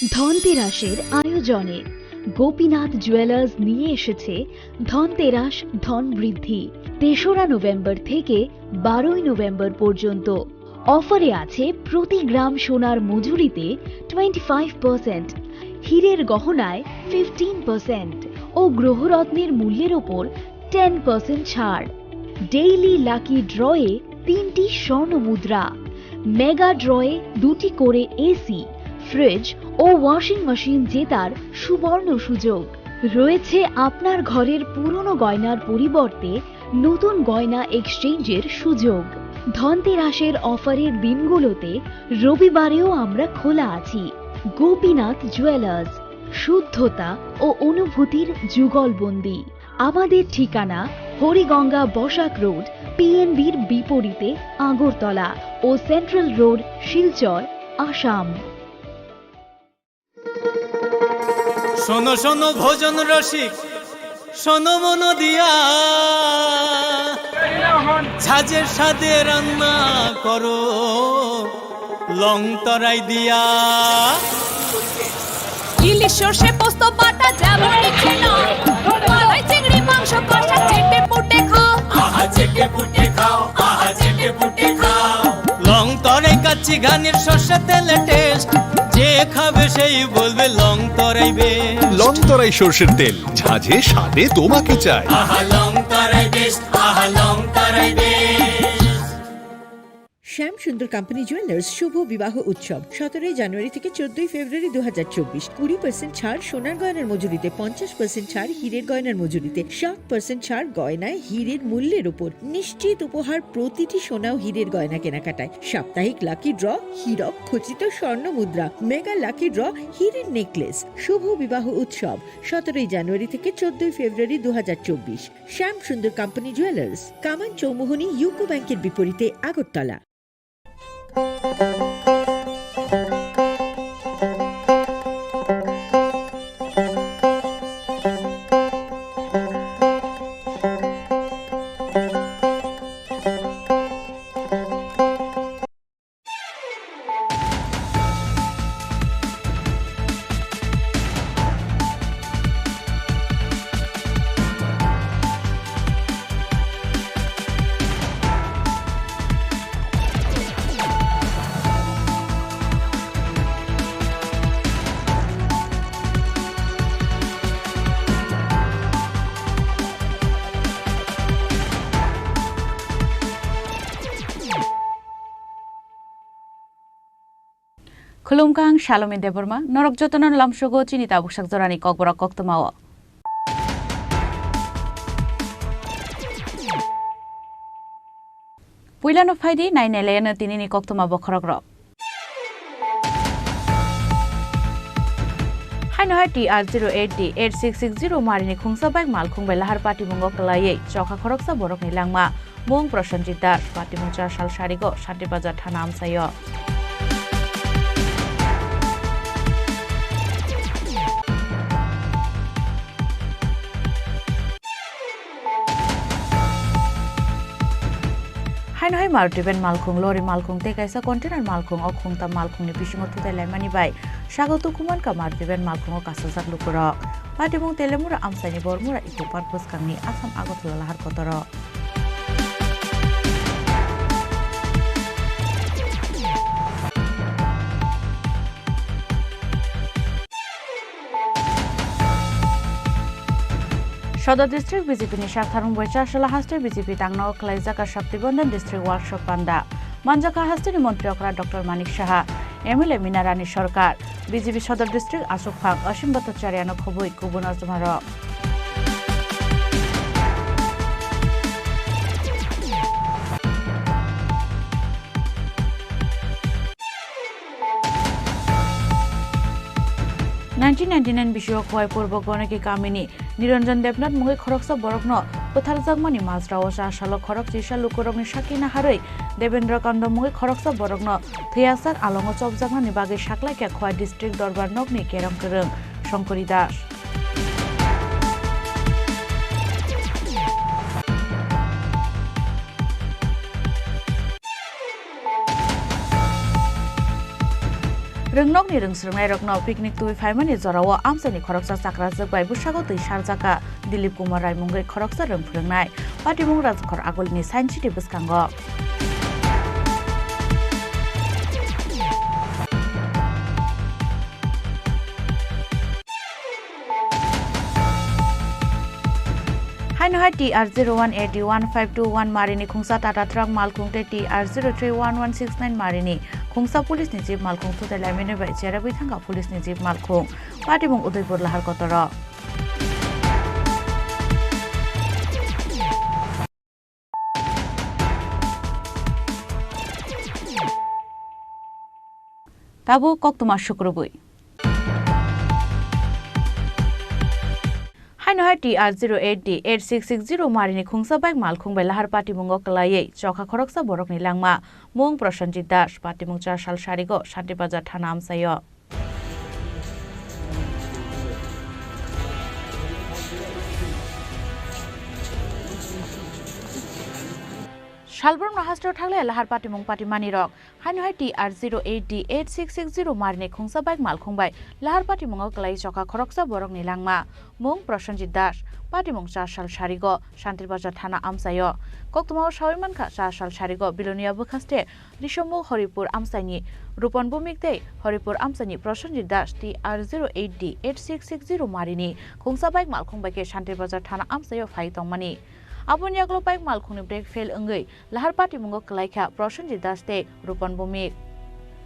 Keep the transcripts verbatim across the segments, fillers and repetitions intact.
ধনতেরাসের আয়োজনে গোপীনাথ জুয়েলার্স নিয়ে এসেছে ধনতেরাস ধন বৃদ্ধি। তেসরা নভেম্বর থেকে বারোই নভেম্বর পর্যন্ত। অফারে আছে প্রতি গ্রাম সোনার মজুরিতে টোয়েন্টি ফাইভ পার্সেন্ট, হীরের গহনায় ফিফটিন পার্সেন্ট ও গ্রহরত্নের মূল্যের ওপর টেন পার্সেন্ট ছাড়। ডেইলি লাকি ড্রয়ে তিনটি স্বর্ণ মুদ্রা, মেগা ড্রয়ে দুটি করে এসি, ফ্রিজ ও ওয়াশিং মেশিন জেতার সুবর্ণ সুযোগ। রয়েছে আপনার ঘরের পুরনো গয়নার পরিবর্তে নতুন গয়না এক্সচেঞ্জের সুযোগ। ধনতেরাসের অফারের দিনগুলোতে রবিবারেও আমরা খোলা আছি। গোপীনাথ জুয়েলার্স, শুদ্ধতা ও অনুভূতির যুগলবন্দি। আমাদের ঠিকানা হরিগঙ্গা বসাক রোড, পিএনবির বিপরীতে আগরতলা ও সেন্ট্রাল রোড, শিলচর, আসাম। শোনো শোনো ভোজন রসিক, শোনো মন দিয়া, ঝাঁঝের স্বাদে রান্না করো লং তরাই দিয়া। ইলিশ সর্ষে পোস্ত বাটা যেমন ইচ্ছে নয়, মালাই চিংড়ি মাংস কষা চেটে পুটে খাও। আহা চেটে পুটে খাও, আহা চেটে পুটে খাও। লং তরাই কাচ্চি ঘানির সর্ষে তেলে টেস্ট, যে খাবে সেই বলবে লং তরাই বেস্ট। লং তরাই সর্ষের তেল, ঝাঁঝে স্বাদে তোমাকে চাই। আহা লং তরাই বেস্ট, আহা লং তরাই বেস্ট। শ্যাম সুন্দর কোম্পানি জুয়েলার্স শুভ বিবাহ উৎসব সতেরোই জানুয়ারি থেকে চোদ্দই ফেব্রুয়ারি দু হাজার চব্বিশ। কুড়ি পার্সেন্ট ছাড় সোনার গয়নার মজুরিতে, পঞ্চাশ পার্সেন্ট ছাড় হীরের গয়নার মজুরিতে, সাত পার্সেন্ট ছাড় গয়নায় হীরের মূল্যের উপর। নিশ্চিত উপহার প্রতিটি সোনা ও হীরের গয়না কেনাকাটায়। সাপ্তাহিক লাকি ড্র, হীরক খচিত স্বর্ণ মুদ্রা, মেগা লাকি ড্র, হীরের নেকলেস। শুভ বিবাহ উৎসব সতেরোই জানুয়ারি থেকে চোদ্দই ফেব্রুয়ারি দু হাজার চব্বিশ। শ্যাম সুন্দর কোম্পানি জুয়েলার্স, কামান চৌমুহনী ইউকো ব্যাংকের বিপরীতে Agartala. Khulumkha, ang Salomi Debbarma, norok jotono lamsogo chini tabuk sak jorani kokborok koktwmao. Puilano phaidi, nainai laiano tinini koktwma bokhorokrok. Haino hai T R zero eight D eight six six zero marini khungsa bike malkhung bai lahar patimungo kwlaiwi chokha khoroksa borokni langma. Mung Prosenjit Das, patimung cha sal sarigo, Shanti Bazar thana amsaio. Haino hai Maruti van malkhung, lorry malkhung tei kaisa container malkhung, o khungtam malkhungni bisingo thutai laimani bai sago tukumankha Maruti van malkhungo kasajak lukurok. Patimung Telemura amsaini Bormura Eco Park bwskangni Assam Agartala lahar kotoro. Sodor District B J P ni sak tharung bai Chasala haste B J P tangna o khlaijak Shakti Bandhan District Workshop panda. Manjakha haste ni Montri okra Doctor Manik Saha, M L A Mina Rani Sarkar, B J P Sodor District Aswkphang Asim Bhattacharya no khobwi kubun ajmarok. Nineteen ninety-nine bisio Khowai Purbo Goneki kamini Niranjan Debnath mungwi khoroksa borokno bwtharjakmani majra o cha salo khorok chisa lukurokni sakki naharwi Debendra Kando mungwi khoroksa borokno thwiyasak alongo chopjaknani bagwi saklaikha Khowai District Dorbar Nokni Kerong Kwrwng Songkori Das. Rwngnokni rwngswrwngnairokno picnic tubui phaimani jorao amchaini khoroksa chakrajwk bai bwskango twi sarjakha. Dilip Kumar Rai mungwi khoroksa rwng phwrwngnai. Patimung Rajkhor Agulini Science City bwskango. Haino hai T R zero one A D one five two one marini khungsa Tata truck malkhung tei T R zero three one one six nine marini khungsa police ni jeep malkhung thutai laimani bai cherabwi thangkha police ni jeep malkhung. Patimung Udaipur lahar kotoro. Tabuk koktwma sukrubwi. Haino hai T R zero eight D eight six six zero marini khungsa bike malkhung bai lahar patimungo kwlaiwi chokha khoroksa borokni langma. Mung Prosenjit Das, patimung char sal sarigo Shanti Bazar thana amchaio. Salbrumno hasteo thaklai lahar patimung patimani rok. Haino hai T R zero eight D eight six six zero marini khungsa bike malkhung bai lahar patimungo kwlai chokha khoroksa borokni langma. Mung Prosenjit Das, patimung char sal sarigo Shanti Bazar thana amchaio. Koktwmao sawi mankha, char sal sarigo Bilonia bwkhaste Risomuk Horipur amchaini Rupon Bumik tei Horipur amchaini Prosenjit Das T R zero eight D eight six six zero marini khungsa bike malkhung bai khe Shanti Bazar thana amchaio phai tongmani. Aboni yagulo bike malkhungni brake fail wngwi lahar patimungo kwlaikha Prosenjit Das tei Rupon Bumik.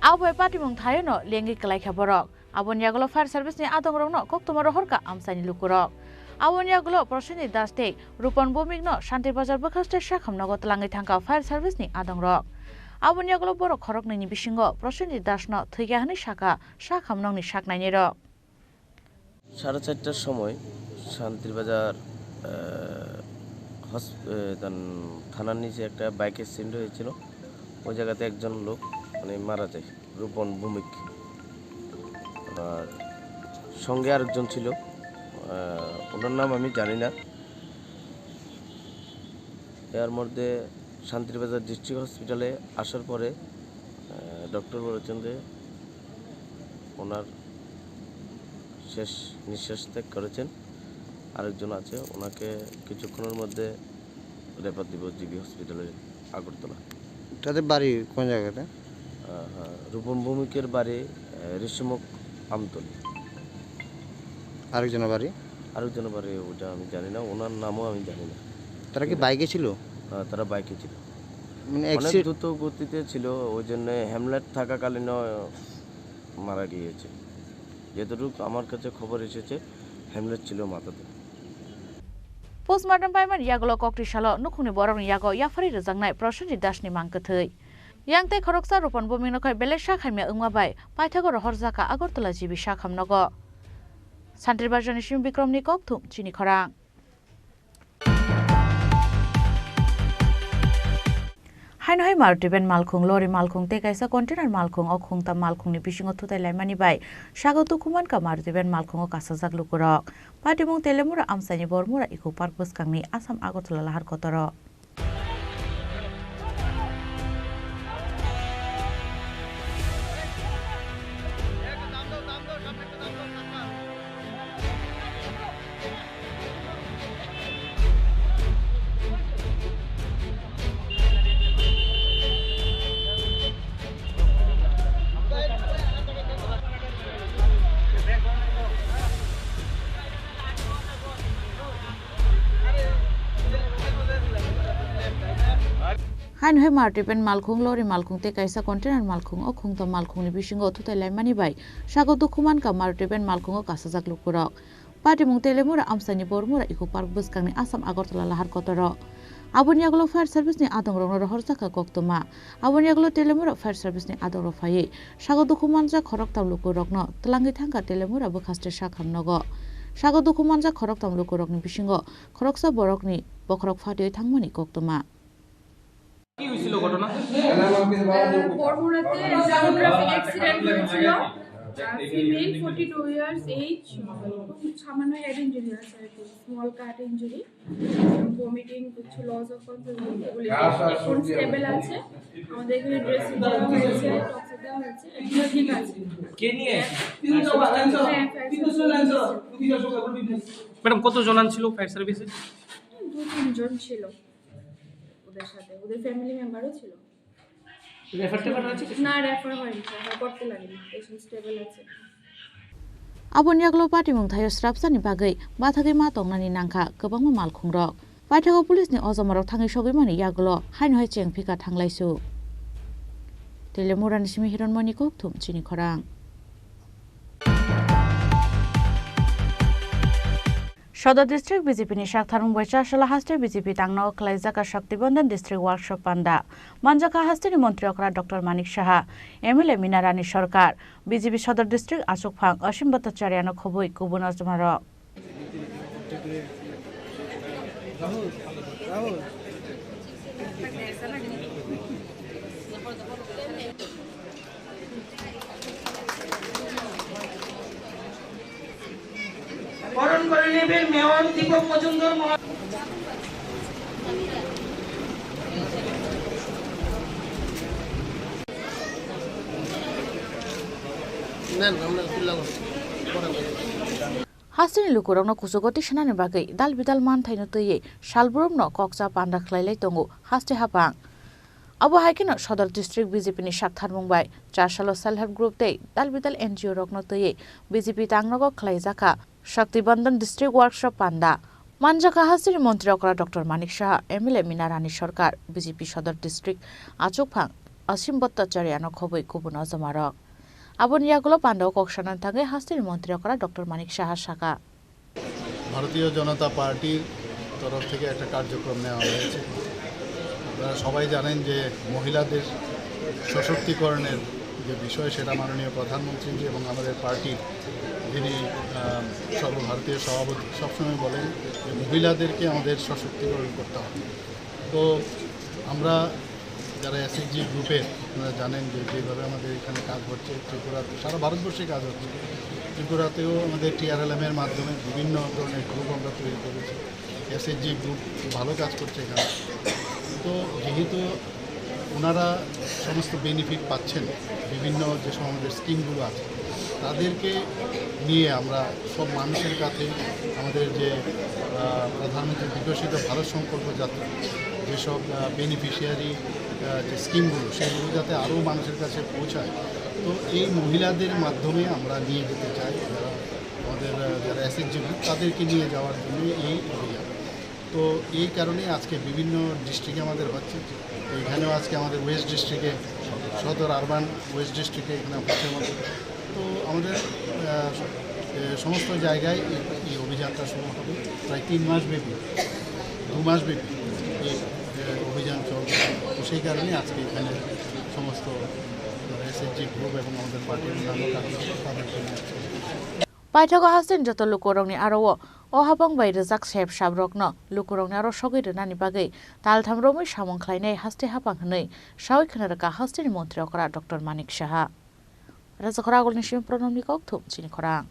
Abo bai patimung thaiono lengwi kwlaikha borok. Aboni yagulo fire service ni adongrokno koktwma rohorkha amchaini lukurok. Aboni yagulo Prosenjit Das tei Rupon Bumikno Shanti Bazar bwkhaste sakham nogo twlangwi thangkha fire service ni adongrok. Aboni yagulo borok khoroknwini bisingo Prosenjit Dasno thwikha hwnwi sakha sakham nokni saknainirok. সাড়ে চারটার সময় শান্তির বাজার, আহ, হস-, আহ, তান-, থানার নিচে একটা বাইক অ্যাক্সিডেন্ট হয়েছিল। ওই জায়গাতে একজন লোক, মানে, মারা যায়, রূপন ভৌমিক। আর সঙ্গে আরেকজন ছিল, আহ, ওনার নাম আমি জানি না। এর মধ্যে শান্তির বাজার ডিস্ট্রিক্ট হসপিটালে আসার পরে, আহ, ডক্টর বলেছেন যে ওনার শেষ নিঃশ্বাস ত্যাগ করেছেন। আরেকজন আছে, ওনাকে কিছুক্ষণের মধ্যে রেফার দিব জিবি হসপিটালে আগরতলা। তাদের বাড়ি কোন জায়গাতে? আহ, হ্যাঁ, রূপম ভৌমিকের বাড়ি, আহ, ঋষিমুখ আমতলী। আরেকজনের বাড়ি? আরেকজনের বাড়ি ওটা আমি জানি না, ওনার নামও আমি জানি না। তারা কি ঠিক আছে। বাইকে ছিল? হ্যাঁ, তারা বাইকে ছিল। মানে অনেক অ্যাক্সি- দ্রুত গতিতে ছিল, ওই জন্য হেলমেট থাকাকালীন মারা গিয়েছে। যতটুকু আমার কাছে খবর এসেছে, হেলমেট ছিল মাথাতে। Postmortem paimani yagulo kokti salo nukhungni borokni yago yapharwi rwjaknai Prosenjit Dasni mang kwthwi. Yang tei khoroksa Rupon Bumikno khai belai sakhamya wngma bai paithago rohorjakha Agartala G B sakham nogo. Santri Bazarni Sim Bikromni kokthum chini khorang. Haino hai Maruti van malkhung, lorry malkhung tei kaisa container malkhung o khungtam malkhungni bisingo thutai laimani bai sago dukhu mankha Maruti van malkhungo kasajak lukurok. Patimung Telemura amchaini Bormura Eco Park bwskangni Assam Agartala lahar kotoro. Haino hai Maruti van malkhung, lorry malkhung tei kaisa container malkhung o khungtam malkhungni bisingo thutai laimani bai sago dukhu mankha Maruti van malkhungo kasajak lukurok. Patimung Telemura amchaini Bormura Eco Park bwskangni Assam Agartala lahar kotoro. Aboni yagulo fire service ni adongrokno rohorjakha koktwma. Aboni yagulo Telemura fire service ni adongrok phaiwi sago dukhu manjak khoroktam lukurokno twlangwi thangkha Telemura bwkhaste sakham nogo. Sago dukhu manjak khoroktam lukurokni bisingo khoroksa borokni bokhorok phatiwi thangmani koktwma. কি হয়েছিল ঘটনা? আহ, বড়মুড়াতে একটা traffic accident হয়েছিল। Female, forty two years age. সামান্য head injury আছে আর কি, স্মল কাট ইঞ্জুরি, ভমিটিং, কিছু লস অফ কনসিয়াসনেস, এখন স্টেবল আছে। আমাদের এখানে ড্রেসিং করা হয়েছে, টক্সিন দেওয়া হয়েছে, এগুলো ঠিক আছে। কে নিয়ে? হ্যাঁ, ফায়ার সার্ভিস। ম্যাডাম, কত জন ছিল ফায়ার সার্ভিসে? দু তিনজন ছিল ওদের সাথে, ওদের ফ্যামিলি মেম্বারও ছিল। রেফার টেফার হয়েছে কিছু? না, রেফার হয়নি, রেফার করতে লাগেনি, পেশেন্ট স্টেবল আছে। Aboni yagulo patimung thaio srapsani bagwi bathagwi ma tongnani nangkha kwbangma malkhungrok. Paithago police ni ojomarok thangwi sogwimani yagulo haino hai chengphika thanglaisu. Telemurani simi Hironmoni Kokthum chini khorang. Sodor District B J P ni saktharmung bai Chasala haste B J P tangno khlaijak a Shakti Bandhan District Workshop panda. Manjakha haste ni Montri okra Doctor Manik Saha, M L A Mina Rani Sarkar, B J P Sodor District achukphang Asim Bhattacharya no khobwi kubun ojomarok. বরণ করে নেবেন মেয়র দীপক মজুমদার মহোদয়। নেন, আমরা তুললাম। পরে বলবো। Hasteni lukurokno kuchugo tisanani bagwi dal bidal manthaino twiwi salbrumno kokcha panda khlailai tongo haste hapang. Abo hai kheno Sodor District B J P ni saktharmung bai Chasalo Self Help Group tei dal bidal N G O rokno twiwi B J P tangnogo khlaijakha Shakti Bandhan District Workshop panda. Manjakha hasteni Montri okra Doctor Manik Saha, M L A Mina Rani Sarkar, B J P Sodor District achukphang Asim Bhattacharya no khobwi kubun ojomarok. Aboni yagulo pandao kok sanani thangwi hasteni Montri okra Doctor Manik Saha saka. ভারতীয় জনতা পার্টির তরফ থেকে একটা কার্যক্রম নেওয়া হয়েছে। আপনারা সবাই জানেন যে মহিলাদের সশক্তিকরণের যে বিষয়, সেটা মাননীয় প্রধানমন্ত্রীজি এবং আমাদের পার্টির যিনি, আহ, সর্বভারতীয় সভাপতি, সবসময় বলেন যে মহিলাদেরকে আমাদের সশক্তিকরণ করতে হবে। তো আমরা যারা এসএইচজি গ্রুপের, আপনারা জানেন যে যেভাবে আমাদের এখানে কাজ হচ্ছে, ত্রিপুরা, সারা ভারতবর্ষে কাজ হচ্ছে। ত্রিপুরাতেও আমাদের টিআরএলএম এর মাধ্যমে বিভিন্ন ধরনের গ্রুপ আমরা তৈরি করেছি। এসএইচজি গ্রুপ ভালো কাজ করছে এখানে। তো যেহেতু ওনারা সমস্ত বেনিফিট পাচ্ছেন, বিভিন্ন যে সব আমাদের স্কিমগুলো আছে, তাদেরকে নিয়ে আমরা সব মানুষের কাছে আমাদের যে, আহ, প্রধানমন্ত্রী বিকশিত ভারত সংকল্প যাত্রা, যেসব, আহ, বেনিফিশিয়ারি, আহ, যে স্কিমগুলো, সেগুলো যাতে আরও মানুষের কাছে পৌঁছায়। তো এই মহিলাদের মাধ্যমে আমরা নিয়ে যেতে চাই, যারা আমাদের, আহ, যারা এসএইচজি গ্রুপ, তাদেরকে নিয়ে যাওয়ার জন্য এই অভিযান। তো এই কারণে আজকে বিভিন্ন ডিস্ট্রিক্টে আমাদের হচ্ছে। তো এখানেও আজকে আমাদের ওয়েস্ট ডিস্ট্রিক্টে, সদর আরবান ওয়েস্ট ডিস্ট্রিক্টে এখানে হচ্ছে আমাদের। তো আমাদের, আহ, এ, সমস্ত জায়গায় এই, এই অভিযানটা শুরু হবে। প্রায় তিন মাস ব্যাপী, দু মাস ব্যাপী এই, এ, অভিযান চলবে। তো সেই কারণে আজকে এখানে সমস্ত এসএইচজি গ্রুপ এবং আমাদের পার্টির অন্যান্য কার্যকর্তা তাদের জন্য আসছে। Paithago hasteni joto lukurokni aro o, o hapang bai rwjak sep saprokno lukurokni aro sogwi rwnani bagwi taltham romwi samung khlainai haste hapang hwnwi sawi khna rwkha hasteni Montri okra Doctor Manik Saha. Rajakhor Agulni simi Pranobni Kokthum chini khorang.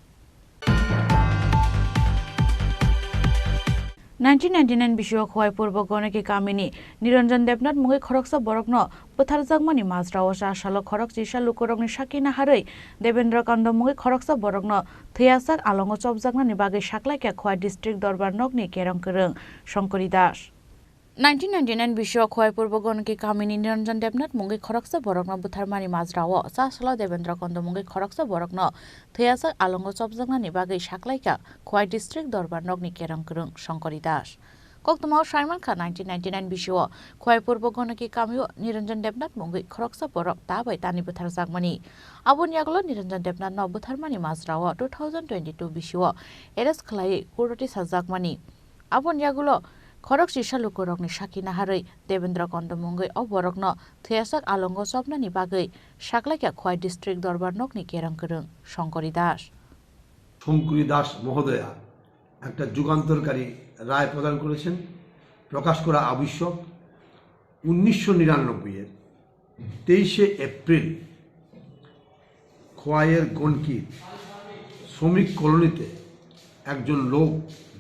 Nineteen ninety-nine bisio Khowai Purbo Goneki kamini Niranjan Debnath mungwi khoroksa borokno bwtharjakmani majrao cha salo khorok chisa lukurokni sakki naharwi Debendra Kando mungwi khoroksa borokno thwiyasak alongo chopjaknani bagwi saklaikha Khowai District Dorbar Nokni Kerong Kwrwng Shankari Das. Nineteen ninety-nine bisio Khowai Purbo Goneki kamini Niranjan Debnath mungwi khoroksa borokno bwtharmani majrao cha salo Debendra Kando mungwi khoroksa borokno thwiyasak alongo chopjaknani bagwi saklaikha Khowai District Dorbar Nokni Kerong Kwrwng Shankari Das. Koktwmao saimankha, nineteen ninety-nine bisio Khowai Purbo Goneki kamio Niranjan Debnath mungwi khoroksa borok ta bai tani bwtharjakmani. Aboni yagulo Niranjan Debnathno bwtharmani majrao two thousand twenty-two bisio arrest khlaiwi kuroti sajakmani. Aboni yagulo khorok chisa lukurokni sakki naharwi Debendra Kondo mungwi o borokno thwiyasak alongo chopnani bagwi saklaikha Khowai District Dorbar Nokni Kerong Kwrwng Shankari Das. Shankari দাস মহোদয়া একটা যুগান্তকারী রায় প্রদান করেছেন, প্রকাশ করা আবশ্যক। উনিশশো নিরানব্বই এর তেইশে এপ্রিল খোয়াইয়ের গনকির শ্রমিক কলোনিতে একজন লোক,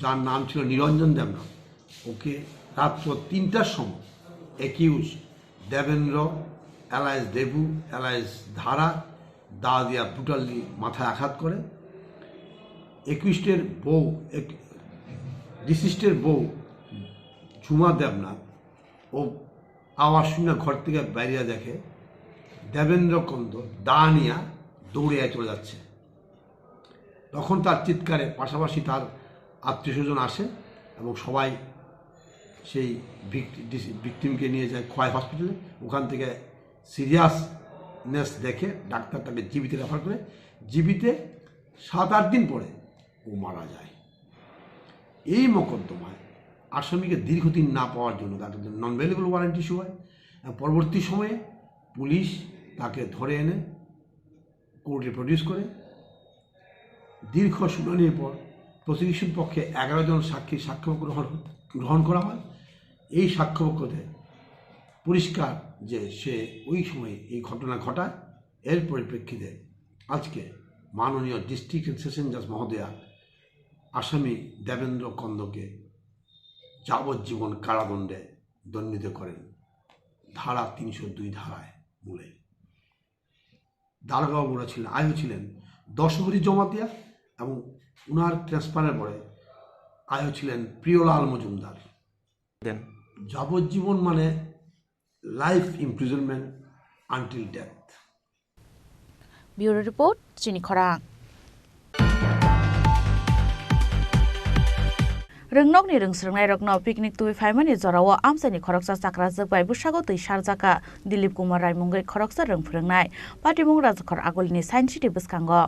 যার নাম ছিল নিরঞ্জন দেবনাথ, ওকে রাত্র তিনটার সময় একিউজ দেবেন্দ্র, অ্যালায়েস দেবু, অ্যালায়েস ধারা, দা দিয়া ব্রুটালি মাথায় আঘাত করে। একিউজের বউ, ডিসিজের বউ ঝুমা দেবনাথ, ও আওয়াজ শুনে ঘর থেকে বাইরে দেখে দেবেন্দ্র কন্দ দা নিয়া দৌড়ে চলে যাচ্ছে। তখন তার চিৎকারে পাশাপাশি তার আত্মীয় স্বজন আসে এবং সবাই সেই ভিকটিমকে নিয়ে যায় খোয়াই হসপিটালে। ওখান থেকে সিরিয়াসনেস দেখে ডাক্তার তাকে জিবিতে রেফার করে। জিবিতে সাত আট দিন পরে ও মারা যায়। এই মোকদ্দমায় আসামিকে দীর্ঘদিন না পাওয়ার জন্য তার নন বেইলেবল ওয়ারেন্ট ইস্যু হয় এবং পরবর্তী সময়ে পুলিশ তাকে ধরে এনে কোর্টে প্রডিউস করে। দীর্ঘ শুনানির পর প্রসিকিউশন পক্ষে এগারো জন সাক্ষীর সাক্ষ্যবাক্য গ্রহণ গ্রহণ করা হয়। এই সাক্ষ্যবাক্যতে পরিষ্কার যে সে ওই সময় এই ঘটনা ঘটায়। এর পরিপ্রেক্ষিতে আজকে মাননীয় ডিস্ট্রিক্ট অ্যান্ড সেশন জাজ মহোদয়া আসামি দেবেন্দ্র কন্দকে যাবজ্জীবন কারাদণ্ডে দণ্ডিত করেন ধারা তিনশো দুই ধারায় মূলে। দারোগা বাবুরা ছিলেন, আইও ছিলেন দশহরি জমাতিয়া এবং উনার ট্রান্সফারের পরে আইও ছিলেন প্রিয়লাল মজুমদার। দেন। যাবজ্জীবন মানে life imprisonment until death. Bureau report, Chini Khorang. Rwngnokni rwngsrwngnairokno picnic tubui phaimani jorao amchaini khoroksa chakrajwk bai bwsago twi sarjakha. Dilip Kumar Rai mungwi khoroksa rwng phwrwngnai. Patimung Rajakhor Agulini Science City bwskango.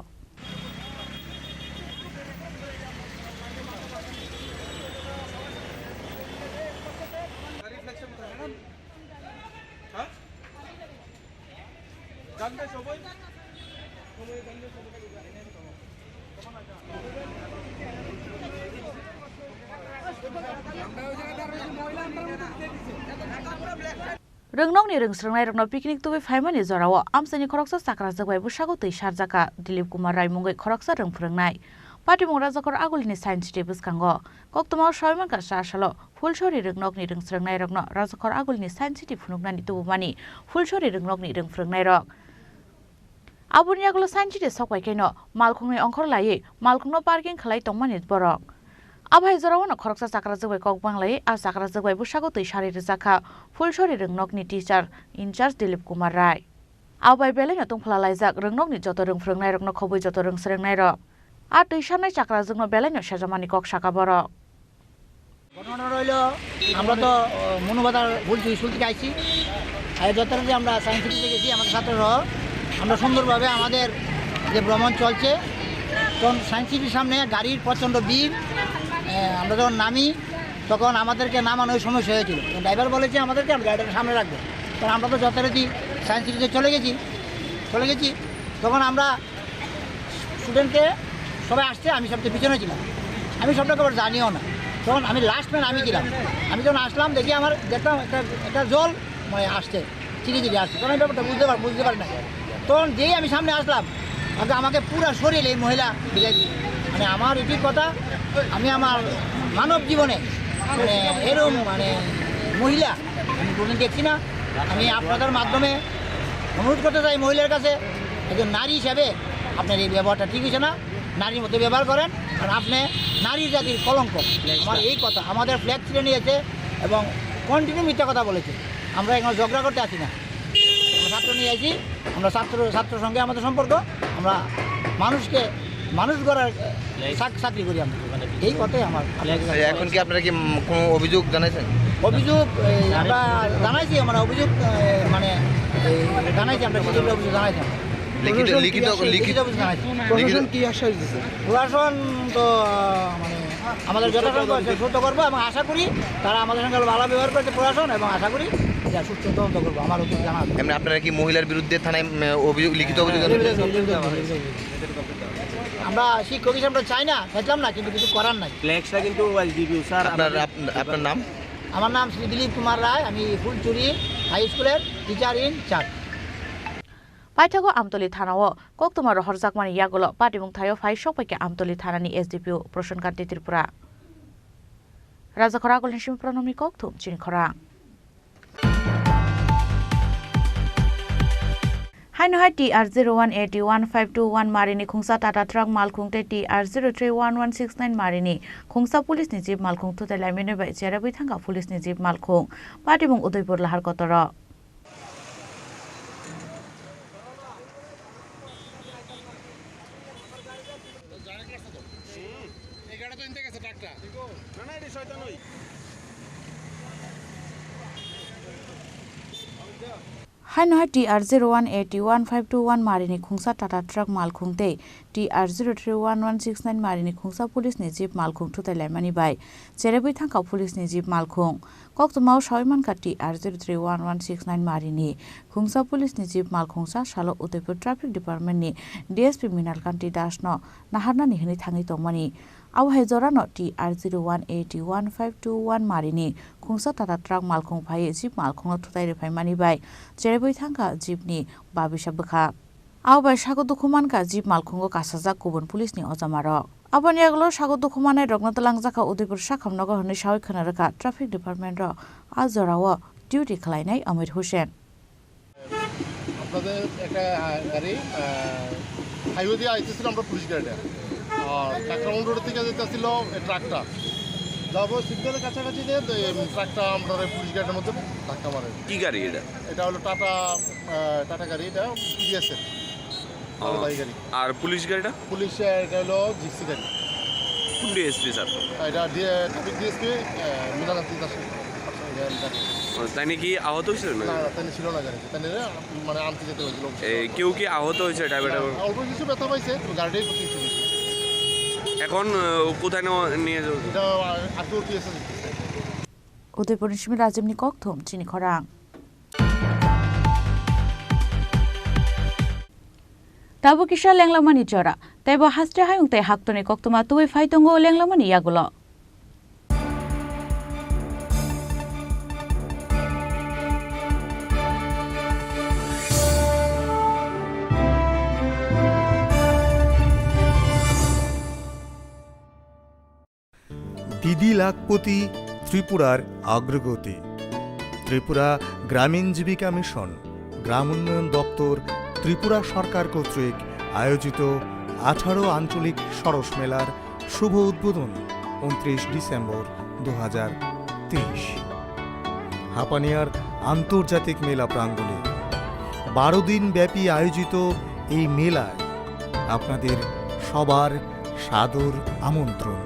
Rwngnokni rwngsrwngnairokno picnic tubui phaimani jorao amchaini khoroksa chakrajwk bai bwsago twi sarjakha. Dilip Kumar Rai mungwi khoroksa rwng phwrwngnai. Patimung Rajakhor Agulini Science City bwskango. Koktwmao sawi mankha sa salo Phulsori rwngnokni rwngsrwngnairokno Rajakhor Agulini Science City phunuknani tubumani Phulsori rwngnokni rwng phwrwngnairok. Aboni yagulo Science City sok bai khaino malkhungni ongkhor laiwi malkhungno parking khlai tongmani borok. Abai jorao no khoroksa chakrajwk bai kok bang laiwi a chakrajwk bai bwsago twi sari rwjakha Phulsori rwngnokni teacher in charge Dilip Kumar Rai. Abai belaino tungphla laijak rwngnokni joto rwng phwrwngnairokno khobwi joto rwng swrwngnairok. A twi sarnai chakrajwkno belaino sejamani kok saka borok. ঘটনাটা রইল, আমরা তো, আহ, মনুবাজার ভুলচুরি স্কুল থেকে আইছি। আর যথারীতি আমরা সায়েন্স সিটিতে গেছি, আমাদের ছাত্রসহ আমরা সুন্দরভাবে আমাদের যে ভ্রমণ চলছে। তখন সায়েন্স সিটির সামনে গাড়ির প্রচণ্ড ভিড়, আহ, আমরা যখন নামি তখন আমাদেরকে নামানোর সমস্যা হয়েছিল। তো ড্রাইভার বলেছে আমাদেরকে আমরা গাড়িটাকে সামনে রাখবো, কারণ আমরা তো যথারীতি সায়েন্স সিটিতে চলে গেছি, চলে গেছি। তখন আমরা স্টুডেন্টকে সবাই আসছে, আমি সবচেয়ে পিছনে ছিলাম, আমি সবটা খবর জানিও না। তখন আমি লাস্ট ম্যান আমি ছিলাম। আমি যখন আসলাম দেখি আমার দেখলাম একটা একটা জল মানে আসছে, চিঠি চিঠি আসছে, তখন আমি ব্যাপারটা বুঝতে পার বুঝতে পারি না। তখন যেই আমি সামনে আসলাম, আগে আমাকে পুরা শরীর এই মহিলা ভিজাই দিল। মানে আমার এটি কথা, আমি আমার মানব জীবনে মানে এরকম মানে মহিলা আমি কোনোদিন দেখছি না। আমি আপনাদের মাধ্যমে অনুরোধ করতে চাই মহিলার কাছে, একজন নারী হিসাবে আপনার এই ব্যবহারটা ঠিক হয়েছে না। নারীর মতো ব্যবহার করেন, কারণ আপনি নারী জাতির কলঙ্ক। আমার এই কথা, আমাদের ফ্ল্যাগ ছিঁড়ে নিয়েছে এবং কন্টিনিউ মিথ্যা কথা বলেছে। আমরা এখানে ঝগড়া করতে আসি না, আমরা ছাত্র নিয়ে আসি, আমরা ছাত্র ছাত্র সঙ্গে আমাদের সম্পর্ক, আমরা মানুষকে মানুষ গড়ার চাক- চাকরি করি আমরা। এই কথাই আমার। আচ্ছা, এখন কি আপনারা কি, উম, কোনো অভিযোগ জানাইছেন? অভিযোগ এই, আমরা জানাইছি, আমরা অভিযোগ এ, মানে এই, জানাইছি আমরা, সিসিটিভি অভিযোগ জানাইছি আমরা। লিখিত লিখিত লিখিত লিখিত অভিযোগ জানাইছি। প্রশাসন কি আশ্বাস দিচ্ছে? প্রশাসন তো আহ, মানে আমাদের যথাসম্ভব চেষ্টা করবো এবং আশা করি তারা আমাদের সঙ্গে ভালো ব্যবহার করছে প্রশাসন, এবং আশা করি যে সুষ্ঠু তদন্ত করবো। আমার উচিত জানা আছে। এমনি আপনারা কি মহিলার বিরুদ্ধে থানায়, উম, অভিযোগ, লিখিত অভিযোগ জানাবেন? আমরা শিক্ষক হিসেবে আমরা চাই না, চাইতাম না, কিন্তু কিছু করার নাই। ফ্লেক্সটা কিন্তু ওয়াইজ ডিবিউ স্যার, আপনার, আমাদের আপ-, আপনার নাম? আমার নাম শ্রী দিলীপ কুমার রায়, আমি ফুলচুরি হাই স্কুলের teacher in charge. Paithago Amtoli thanao koktwma rohorjakmani yagulo patimung thaio phai sokpaikha Amtoli thanani S D P O Prashan Kanti Tripura. Rajakhor Agulni simi Pranamni kokthum chini khorang. Haino hai T R zero one A T one five two one marini khungsa Tata truck malkhung tei T R zero three one one six nine marini khungsa police ni jeep malkhung thutai laimani bai cherabwi thangkha police ni jeep malkhung. Patimung Udaipur Lahar Kotoro. Haino hai T R zero one A T one five two one marini khungsa Tata truck malkhung tei T R zero three one one six nine marini khungsa police ni jeep malkhung thutai laimani bai cherabwi thangkha police ni jeep malkhung. Koktwmao sawi mankha T R zero three one one six nine marini khungsa police ni jeep malkhungsa salo Udaipur Traffic Department ni D S P Minal Kanti Das no naharnani hwnwi thangwi tongmani. Abo hai jorano T R zero one A T one five two one marini khungsa Tata truck malkhung phaiwi jeep malkhungno thutai rwphaimani bai cherabwi thangkha jeep ni babisa bwkha. Abo bai sago dukhu mankha jeep malkhungo kasajak kubun police ni ojamarok. Aboni yagulo sago dukhu manai rokno twlangjakha Udaipur sakham nogo hwnwi sawi khwna rwkha traffic department rok a jorao duty khwlainai Amir Hussain. আপনাদের একটা, আহ, গাড়ি, আহ, হাইওয়ে দিয়ে আইতেছিল আমরা পুলিশ গাড়িটা, আর কাকরাউন্ড রোড থেকে যেতেছিল এই ট্রাকটা, যাবো সিগন্যালের কাছাকাছি দিয়ে তো এই ট্রাকটা আমরা এই পুলিশ গাড়িটার মধ্যে ধাক্কা মারে। কি গাড়ি এটা? এটা হলো টাটা, আহ, টাটা গাড়ি, এটা টিভিএস এর। ও, মালবাহী গাড়ি। আর পুলিশ গাড়িটা? পুলিশ, আহ, এটা হলো জিপসি গাড়ি, কোন ডিএসপি স্যার? এটা ডিএ-, ট্রাফিক ডিএসপি, আহ, মিনাকান্তি দাস। ও, তাই নাকি আহত হয়েছিল না? না, না, তাই ছিল না গাড়িতে। তাই নিয়ে, মানে, আনতে যেতে হয়েছিল। এ, কেউ কি আহত হয়েছে ড্রাইভার? না, অল্প কিছু ব্যথা পাইছে, তো গাড়িটাই ক্ষতি হয়েছে বেশি। এখন, আহ, কোথায় নেওয়া, নিয়ে যাওয়া? এটা R-, RTO TSS. Udaipur ni simi Rajibni kokthum chini khorang. Tabuk kisa lenglamani jora, tei bo haste hayung tei haktorni koktwma tubui phai tongo lenglamani yagulo. দিদি লাখপতি ত্রিপুরার অগ্রগতি। ত্রিপুরা গ্রামীণ জীবিকা মিশন, গ্রাম উন্নয়ন দপ্তর, ত্রিপুরা সরকার কর্তৃক আয়োজিত আঠারো আঞ্চলিক সরস মেলার শুভ উদ্বোধন ঊনত্রিশ ডিসেম্বর দু হাজার তেইশ। হাপানিয়ার আন্তর্জাতিক মেলা প্রাঙ্গণে বারো দিন ব্যাপী আয়োজিত এই মেলায় আপনাদের সবার সাদর আমন্ত্রণ।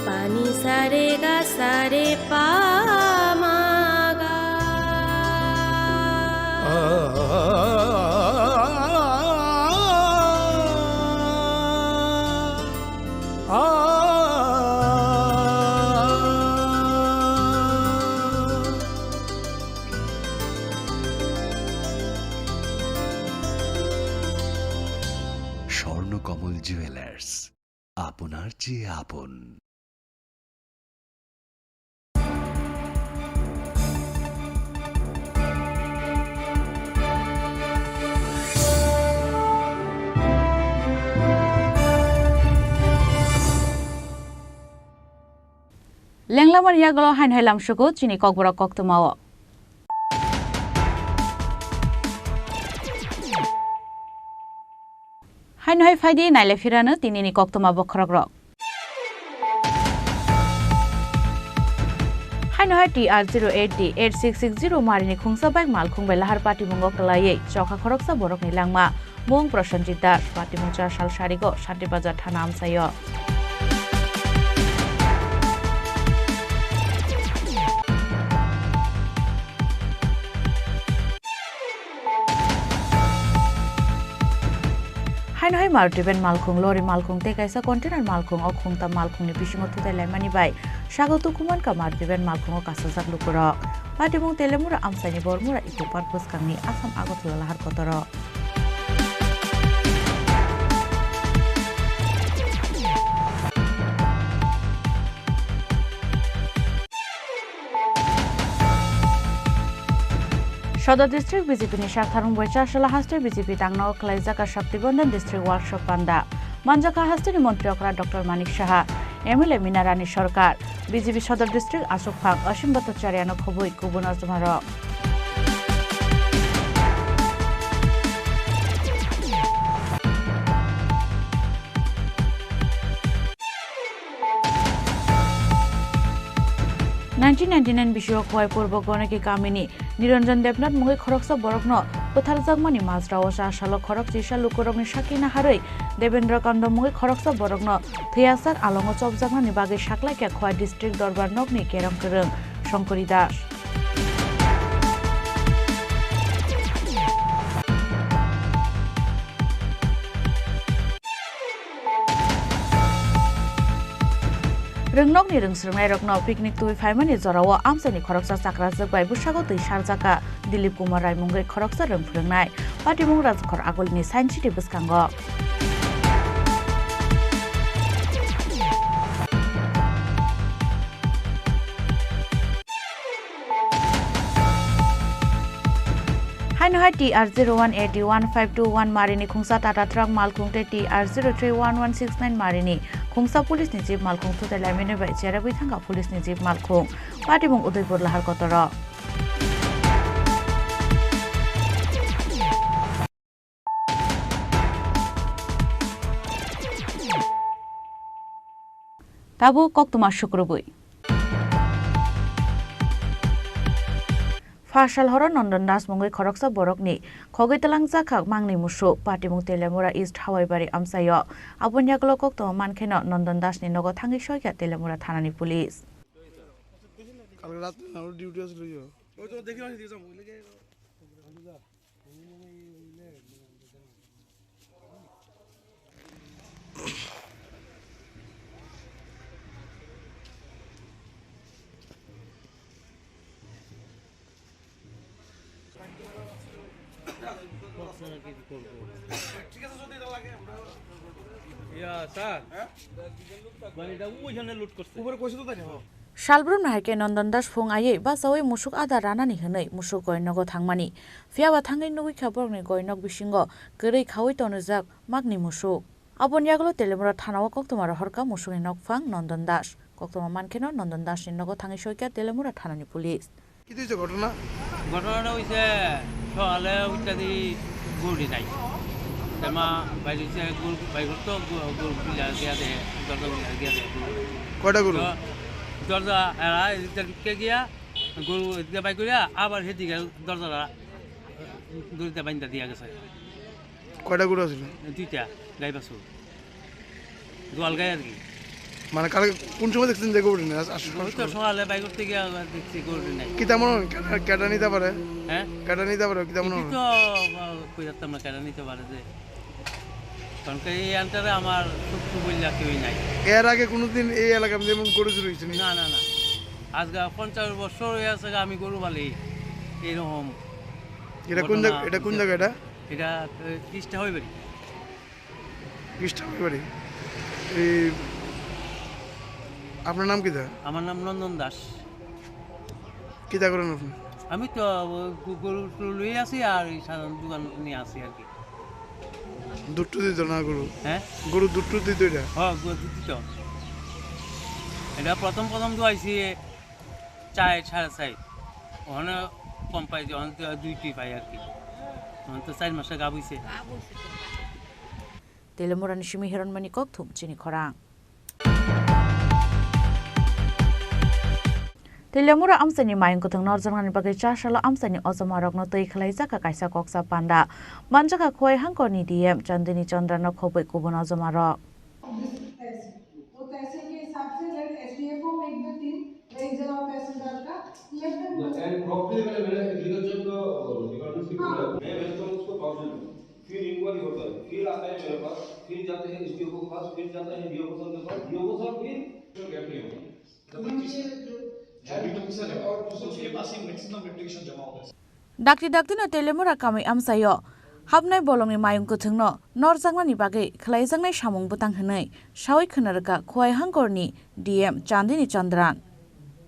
Pani sare ga sare pa ma ga. Swarnakamal jewellers, আপনার চেয়ে আপন। Lenglamani yagulo haino hai lamsugo chini kokborok koktwmao. Haino hai phaidi naile phirano tinini koktwma bokhorokrok. Haino hai T R zero eight D eight six six zero marini khungsa bike malkhung bai lahar patimungo kwlaiwi chokha khoroksa borokni langma. Mung Prosenjit Das, patimung cha sal sarigo Shanti Bazar thana amchaio. Haino hai Maruti van malkhung, lorry malkhung tei kaisa container malkhung o khungta malkhungni bisingo thutai laimani bai sago tukumankha Maruti van malkhungo kasajak lukurok. Patimung Telemura amchaini Bormura Eco Park bwskangni Assam Agartala lahar kotoro. Sodor District B J P ni sak tharung bai Chasala haste B J P tangno khlaijak a Shakti Bandhan District Workshop panda. Manjakha haste ni Montri okra Doctor Manik Saha, M L A Mina Rani Sarkar, B J P Sodor District Aswk Phang Asim Bhattacharya no khobwi kubun ojma rok. Nineteen ninety-nine bisio Khowai Purbo Goneki kamini Niranjan Debnath mungwi khoroksa borokno butharjakmani majrao cha salo khorok chisa lukurokni sakina harwi Debendra Kando mungwi khoroksa borokno thwiyasak alongo chopjaknani bagwi saklaikha Khowai District Dorbar Nokni Kerong Kwrwng Songkori Das. Rwngnokni rwngsrwngnairokno picnic twi phaimani jorao amchaini khoroksa chakrajwk bai bwskango twi sarjakha Dilip Kumar Rai mungwi khoroksa rwng phwrwngnai. Patimung Rajkhor Agulini Science City bwskango. Haino hai T R zero one A D one five two one marini khungsa Tata truck malkhung tei T R zero three one one six nine marini khungsa police ni jeep malkhung thutai laimani bai cheragwi thangkha police ni jeep malkhung. Patimung Udaipur Lahar Kotoro. Tabuk koktwma sukrubwi. Phasal horo Nondon Das mungwi khoroksa borokni khogwi twlangjakha mangni musuk. Patimung Telemura East Hawaibari amchaio. Aboni yagulo koktwma mankheno Nondon Das ni nogo thangwi soikha Telemura thanani police. কালকে রাত্রে না, ওর ডিউটি আছিল, ওই যে। ওই তো দেখি আসি, দিয়ে যাবো, ওই লেগে। ইয়া, স্যার। মানে, এটা ওইখানে লুট করছে। উপরে কইছে তো তাই না? Salbrumni hai khe Nondon Das phung aiwi bachaui musuk adar ranani hwnwi musuk goi nogo thangmani. Phiya ba thangwi nugwi kha borokni goi nok bisingo kwrwi khaui tonrijak magni musuk. Aboni yagulo Telemura thanao koktwma rohorkha musukni nokphang Nondon Das. Koktwma mankheno Nondon Das ni nogo thangwi soikha Telemura thanani police. কি হয়েছে ঘটনা? ঘটনাটা হইছে সকালে উঠতে দেখি গরু নাই। তেমা বাইরে হইছে গরু, বাইরে তো গ-, গরু খুলে আর গিয়া দে, দরজা খুলে আর গিয়া দে, গরু নাই। কয়টা গরু? তো দরজা এরা এদিকে ঢুকে গিয়া গরু এদিকে বাইর করিয়া আবার সেদিকে দরজাটা দড়িতে বান্ধা দিয়া গেছে। কয়টা গরু আছিল? দুইটা গাই বাছুর। গোয়াল গাই আর কি। মানে কালকে কোন সময় দেখছেন যে গরু নেই? আস-, আস-, ওই তো সকালে বাইর করতে গিয়ে আবার দেখছি গরু নেই। কিতা মনে হয়? কেটা, কেটা নিতে পারে? হ্যাঁ? কেটা নিতে পারে? কিতা মনে হয়? তো, আহ, কই রাখতাম না, কেটা নিতে পারে যে। কারণ কি এই আন্টারে আমার শত্রু বললে কেউই নাই। এর আগে কোনোদিন এই এলাকার মধ্যে এমন গরু চুরি হয়েছে নি? না, না, না। আজকে পঞ্চাশ বছর হয়ে আছে আমি গরু পালি। এরকম এটা কোন জায়গা, ঘটনা এটা কোন হয়েছে। জায়গা এটা? এটা, এ, ইস্ট হাওয়াই বাড়ি। ইস্ট হাওয়াই বাড়ি। এই, আপনার নাম কি দা? আমার নাম নন্দন দাস। কিতা করেন আপনি? আমি তো, ও, গ-, গরু টরু লই আছি আর এই সাধারণ দোকান নিয়ে আছি আর কি। দুধ টুধ দিত না গরু? হ্যাঁ? গরু দুধ টুধ দিত এটা? হ্যাঁ, গরু দুধ দিত। এটা প্রথম প্রথম তো আইছি চার, সাড়ে চার। ওখানে কম পাই যে, ওখানে তো দুই দুই পাই আর কি। ওখানে তো চার মাসে গাব হইছে। Telemurani simi Hironmani Kokthum chini khorang. Telemura amchaini mayung kwthwng norjaknani bagwi chasalo amchaini ojomarokno twi khwlaijak kha kaisa koksa panda. Manjakha Khowai hangkorni D M Chandini Chandrano khobwi kubun ojomarok. वो तहसील के हिसाब से let S D F O make the team, एक जगह तहसीलदार का, let them know। And properly मैंने, मैंने agriculture का, अ, department से हाँ। बोला है। मैं भेजता हूँ उसको पाँच दिन में। फिर इंक्वायरी होता है, फिर आता है मेरे पास, फिर जाते हैं S D O के पास, फिर जाता है D O sir के पास, D O sir फिर gap नहीं होता। तो मैं पीछे जो है, और उसके पास ही मैक्सिमम एप्लीकेशन जमा होता है। Dakti daktino Telemura kamwi amchaio hapnai bolongni mayung kwthwngno norjaknani bagwi khwlaijaknai samung bwtang hwnwi sawi khwna rwkha Khowai hangkorni D M Chandini Chandran.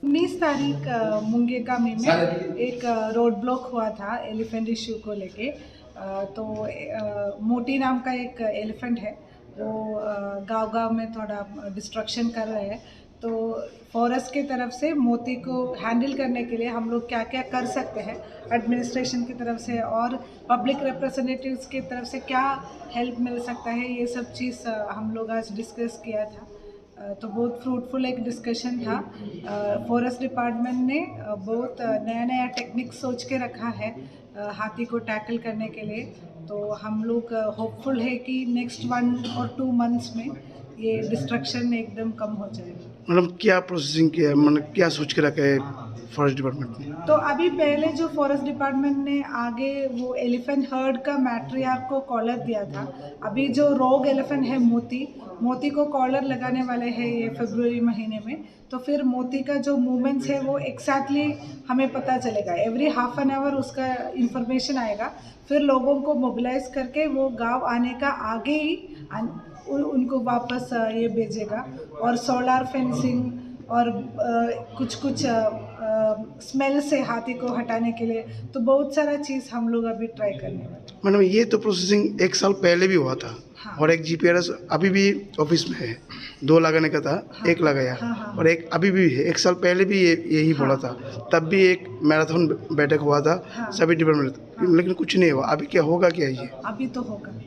उन्नीस तारीख, अ, मुंगेकामी में एक, अ, रोड ब्लॉक हुआ था एलिफेंट इशू को लेके। अ, तो, अ, मोती नाम का एक एलिफेंट है, वो, अ, गांव-गांव में थोड़ा डिस्ट्रक्शन कर रहे हैं। तो फॉरेस्ट की तरफ से मोती को हैंडल करने के लिए हम लोग क्या-क्या कर सकते हैं, एडमिनिस्ट्रेशन की तरफ से और पब्लिक रिप्रेजेंटेटिव्स की तरफ से क्या हेल्प मिल सकता है, ये सब चीज़, अ, हम लोग आज डिस्कस किया था। अ, तो बहुत फ्रूटफुल एक डिस्कशन था। अ, फॉरेस्ट डिपार्टमेंट ने, अ, बहुत, अ, नया-नया टेक्निक सोच के रखा है, अ, हाथी को टैकल करने के लिए। तो हम लोग, अ, होपफुल है कि नेक्स्ट वन और टू मंथ्स में ये डिस्ट्रक्शन एकदम कम हो जाएगा। मैडम, क्या प्रोसेसिंग किया है, मतलब क्या सोच के रखा है फॉरेस्ट डिपार्टमेंट ने? तो अभी पहले जो फॉरेस्ट डिपार्टमेंट ने आगे वो एलिफेंट हर्ड का मैट्रियार्क को कॉलर दिया था, अभी जो रोग एलिफेंट है मोती, मोती को कॉलर लगाने वाले हैं ये फरवरी महीने में। तो फिर मोती का जो मूवमेंट्स है वो एग्जैक्टली हमें पता चलेगा, एवरी हाफ एन आवर उसका इंफॉर्मेशन आएगा। फिर लोगों को मोबिलाइज करके वो गांव आने का आगे ही आन-, उन-, उनको वापस, अ, ये भेजेगा। और सोलर फेंसिंग और, अ, कुछ कुछ, अ, अ, स्मेल से हाथी को हटाने के लिए, तो बहुत सारा चीज़ हम लोग अभी ट्राई करने वाले हैं। मैडम, ये तो प्रोसेसिंग एक साल पहले भी हुआ था। हाँ। और एक जीपीआरएस अभी भी ऑफिस में है, दो लगाने का था, हाँ। एक लगाया। हाँ, हाँ, और हाँ। एक अभी भी है, एक साल पहले भी ये, यही हाँ। बोला था, तब भी एक मैराथन बैठक हुआ था, हाँ। सभी डिपार्टमेंट, हाँ। लेकिन कुछ नहीं हुआ। अभी क्या होगा, क्या ये? अभी तो होगा,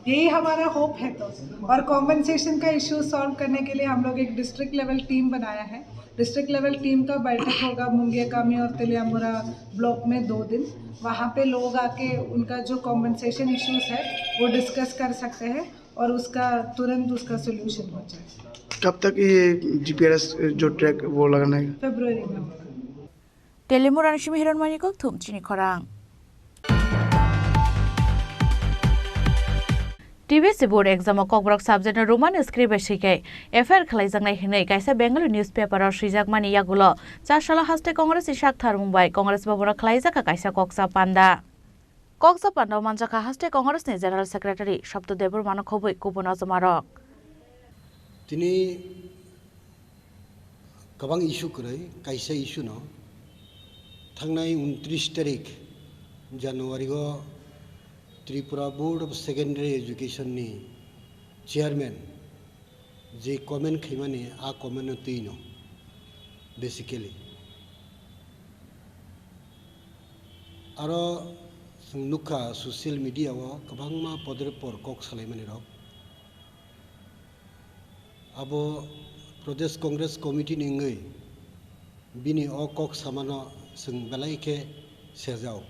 यही हमारा होप है। तो और कॉम्पेंसेशन का इशू सॉल्व करने के लिए हम लोग एक डिस्ट्रिक्ट लेवल टीम बनाया है। डिस्ट्रिक्ट लेवल टीम का बैठक होगा मुंगियाकामी और तेलियामुरा ब्लॉक में दो दिन। वहाँ पे लोग आके उनका जो कॉम्पेंसेशन इश्यूज है, वो डिस्कस कर सकते हैं और उसका तुरंत उसका सोल्यूशन हो जाए। कब तक ये जीपीआरएस जो ट्रैक वो लगाना है? February में होगा। Telemurani simi Hiron Manikok thum chini khorang. T B S board exam o Kokborok subject no Roman script bai swikai F I R khwlaijaknai hwnwi kaisa Bengali newspaper o swijakmani yagulo Chasalo haste Congress ni sak tharmung bai Congress bhavan o khwlaijak kha kaisa koksa panda. Koksa panda o manjakha haste Congress ni General Secretary Sapto Debbarma no khobwi kubun ojomarok. Tini kwbang issue kwrwi, kaisa issue no thangnai untris tarik January o Tripura Board of Secondary Education ni chairman je comment khaimani, a comment no twi no basically. Aro chwng nukha social media o kwbangma podre por kok salaimani rok. Abo Pradesh Congress Committee ni wngwi bini o kok samano chwng belai khe sejao.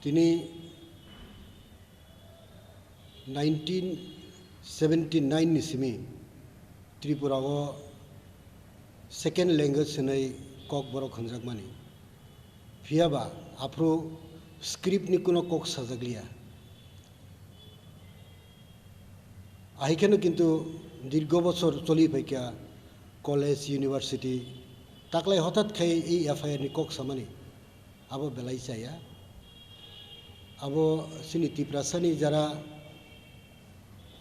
Tini nineteen seventy nine ni simi Tripura o second language hwnwi Kokborok hwnjakmani. Phiya ba aphuru script ni kuno kok sajak liya. Ahai kheno kintu dirgo bochor choli phaikha college, university, taklai hothat khai ei F I R ni kok samani abo belai chaya. Abo chini Tiprasa ni jara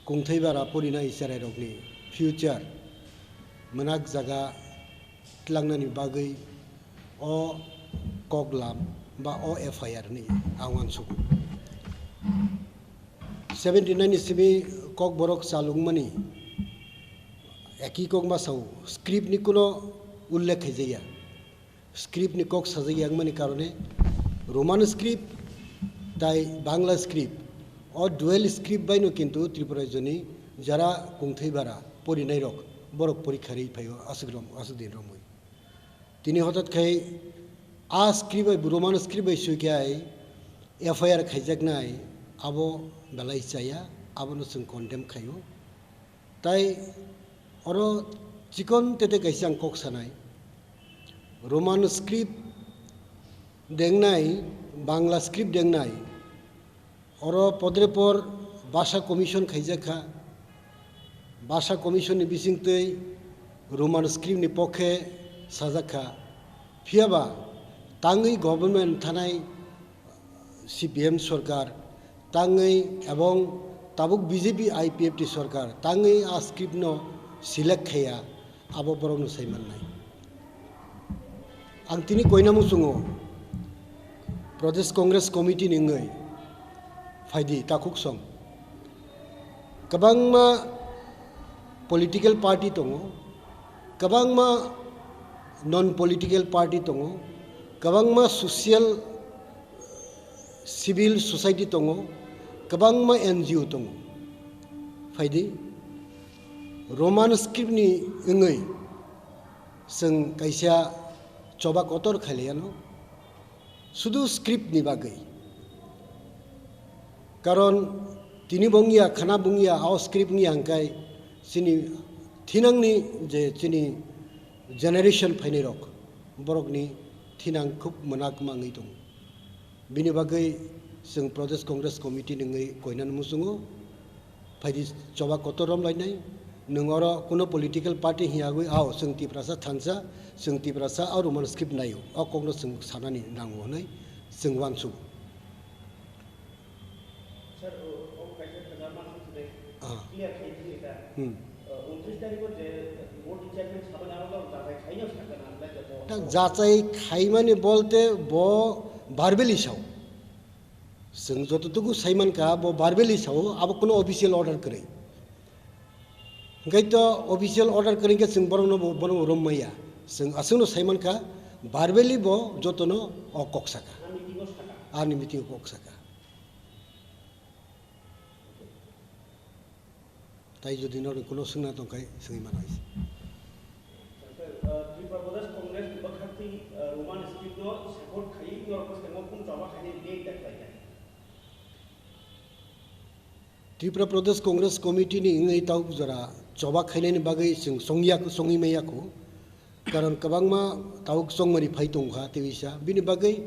kungthai bara porinai cherai rokni future mwnak jaga tlangnani bagwi o koklam ba o F I R ni ang uansukgo. Seventy nine ni simi Kokborok chalungmani eki kok masao script ni kuno ullekh khaijakya. Script ni kok sajak yangmani karone Roman script tai Bangla script, o dual script baino kintu Tripura rajyoni jara kungthai bara porinai rok borok porikha ri phaio aswk rom-, aswk din romwi. Tini hothat khai a script bai, Roman script bai sui khai F I R khaijaknai, abo belai chaya, abono chwng condemn khaio. Tai oro chikon tete kaisa ang kok sanai, Roman script dengnai, Bangla script dengnai, oro podrepor Bhasha Commission khaijak kha. Bhasha Commission ni bisingtwi Roman script ni pokhe sajak kha. Phiya ba tangwi government thanai C P M sorkar tangwi ebong tabuk B J P I P F T sorkar tangwi a script no select khaiya, abo borokno sai mannai. Ang tini koina muchungo Pradesh Congress Committee ni wngwi phaidi takhuk song. Kwbangma political party tongo, kwbangma non political party tongo, kwbangma social civil society tongo, kwbangma N G O tongo. Phaidi, Roman script ni wngwi chwng kaisa choba kotor khailaiano, sudu script ni bagwi. Karon tini bo wngya, khana bo wngya, o script wngya hwnkhe chini thinangni je chini generation phainai rok, borokni thinang khub mwnakma wngwi tongo. Bini bagwi chwng Pradesh Congress Committee ni wngwi koinani muchungo phaidi choba kotor romlainai. Nwng oro kuno political party hiyagwi, ao chwng Tiprasa thansa, chwng Tiprasa o Roman script naio, o kokno chwng sanani nango hwnwi chwng uansugo. Sir, o, o kaisa kwchangma swngchar de Ah. Clear khai di ta. Hmm. O, untris tarikh o je board chairman sabani abo jachai khaino sakha na, na joto. Ta jachai khaimani bolte bo verbally sao. Chwng jototuku saimankha bo verbally sao, abo kuno official order kwrwi. Hwnkhe to official order kwrwi khe chwng borokno bo, bono rom maya. Chwng aswkno saimankha, verbally bo jotono o kok saka. Ani meeting o saka. Ani meeting o kok saka. Tai jodi norok kuno swngna tongkhai, swngwi mano hai se. Sir, uh, Tripura Pradesh Congress ni bwkhak twi, uh, Roman script no support khaiwi norok bwskang o kung choba khainai bek da khlai kha. Tripura Pradesh Congress Committee ni wngwi tabuk jora choba khainani bagwi chwng chongya, chongwi maya kho. Karon kwbangma tabuk chongmani phai tongkha tei bisa. Bini bagwi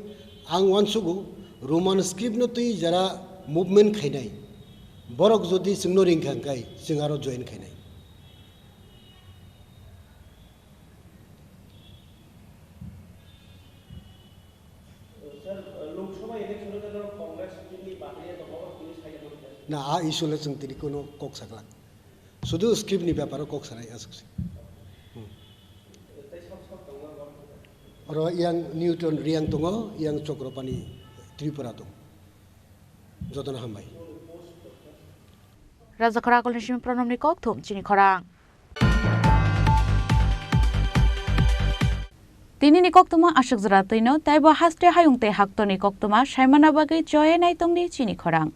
ang uansugo Roman script no twi jara movement khainai. Borok jodi chwngno ringkha hwnkhe chwng aro join khainai. Sir, Lok Sabha election o Congress ni bataya tongo, tini sai. Na, a issue le chwng tini kuno kok saklak. Sudu script ni beparo kok sanai aswk se. Hmm. Oro yang Newton Riang tongo, yang Chokropani Tripura tongo. Jotono hambai. Raja Khora Akolni simi Pranamni kok thum chini khorang. Tini ni koktwma aswk jora twino, taibo haste hayung tei haktorni koktwma saimana bagwi choye naitongdi chini khorang.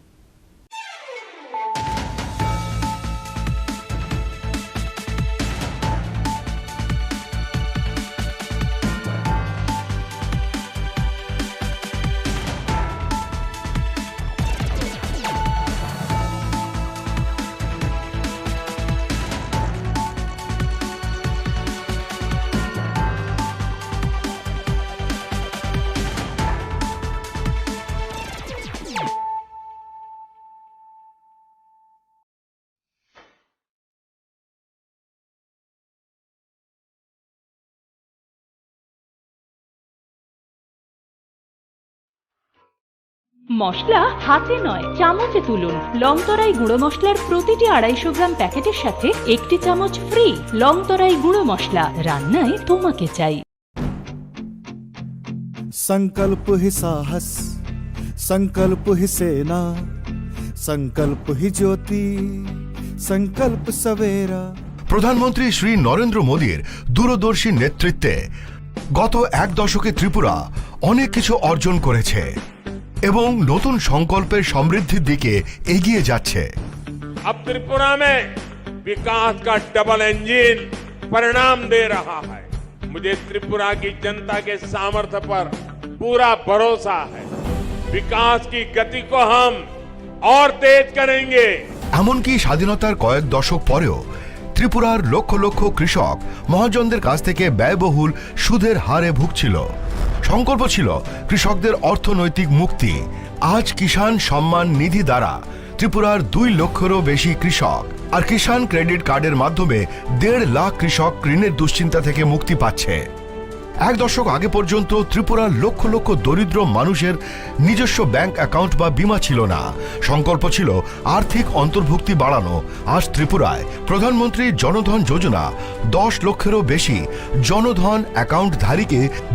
মশলা হাতে নয়, চামচে তুলুন। লংতরাই গুঁড়ো মশলার প্রতিটি আড়াইশো গ্রাম প্যাকেটের সাথে একটি চামচ ফ্রি। লংতরাই গুঁড়ো মশলা, রান্নায় তোমাকে চাই। संकल्प ही साहस, संकल्प ही सेना, संकल्प ही ज्योति, संकल्प सवेरा। প্রধানমন্ত্রী শ্রী নরেন্দ্র মোদীর দূরদর্শী নেতৃত্বে গত এক দশকে ত্রিপুরা অনেক কিছু অর্জন করেছে এবং নতুন সংকল্পের সমৃদ্ধির দিকে এগিয়ে যাচ্ছে। अब त्रिपुरा में विकास का डबल इंजन परिणाम दे रहा है। मुझे त्रिपुरा की जनता के सामर्थ्य पर पूरा भरोसा है। विकास की गति को हम और तेज करेंगे। এমনকি স্বাধীনতার কয়েক দশক পরেও ত্রিপুরার লক্ষ লক্ষ কৃষক মহাজনদের কাছ থেকে ব্যয়বহুল সুদের হারে ভুগছিল। সংকল্প ছিল কৃষকদের অর্থনৈতিক মুক্তি। আজ কিষাণ সম্মান নিধি দ্বারা ত্রিপুরার দুই লক্ষেরও বেশি কৃষক আর কিষাণ ক্রেডিট কার্ডের মাধ্যমে দেড় লাখ কৃষক ঋণের দুশ্চিন্তা থেকে মুক্তি পাচ্ছে। এক দশক আগে পর্যন্ত ত্রিপুরার লক্ষ লক্ষ দরিদ্র মানুষের নিজস্ব ব্যাংক অ্যাকাউন্ট বা বীমা ছিল না। সংকল্প ছিল আর্থিক অন্তর্ভুক্তি বাড়ানো। আজ ত্রিপুরায় প্রধানমন্ত্রী জনধন যোজনা দশ লক্ষেরও বেশি জনধন অ্যাকাউন্টধারীকে